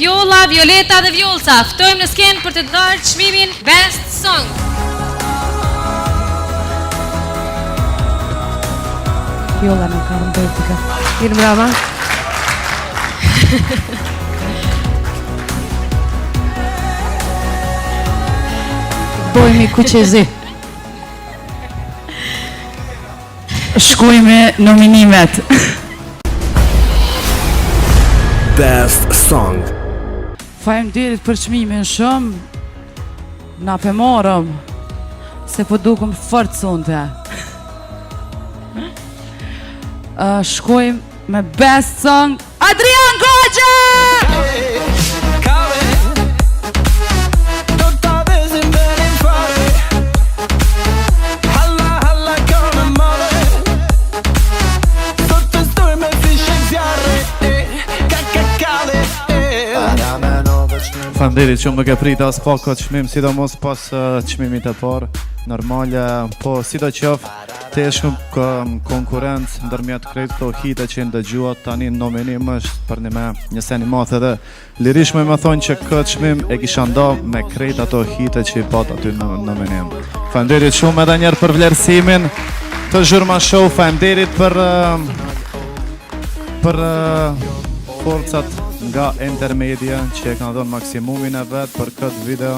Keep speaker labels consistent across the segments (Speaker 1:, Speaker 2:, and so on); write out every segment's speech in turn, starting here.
Speaker 1: Fjolla, Violeta dhe Vjollca. Ftojmë në skenë për të ndarë çmimin Best Song.
Speaker 2: Fjolla nuk ka rëndër të ka. Mirë mbrama. Bojmi kuqezi. Shkojmë me nominimet.
Speaker 3: Best Song.
Speaker 2: Faleminderit për çmimin shumë. Na pe morëm se po dukem fort sonte. Uh, shkojmë me Best Song Adrian Goxha!
Speaker 4: Faleminderit shumë nuk e prita as pak këtë çmim, sidomos pas çmimit të parë. Normal, po sido qoftë, Te shumë konkurrencë ndërmjet krejt këto hite që ndëgjua tani nominim është për një me një sen i madh edhe lirisht me më thonë që këtë çmim e kisha nda me krejt ato hite që i pat aty në nominim. Faleminderit shumë edhe njëherë për vlerësimin të Zhurma Show, faleminderit për për forcat nga Intermedia që e kanë dhënë maksimumin e vet për këtë video.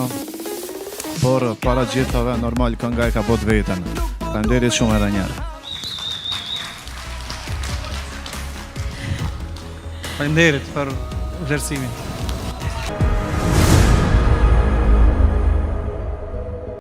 Speaker 4: Por para gjithave normal kënga e ka bo t'veten. Faleminderit shumë edhe një herë.
Speaker 5: Faleminderit për vlerësimin.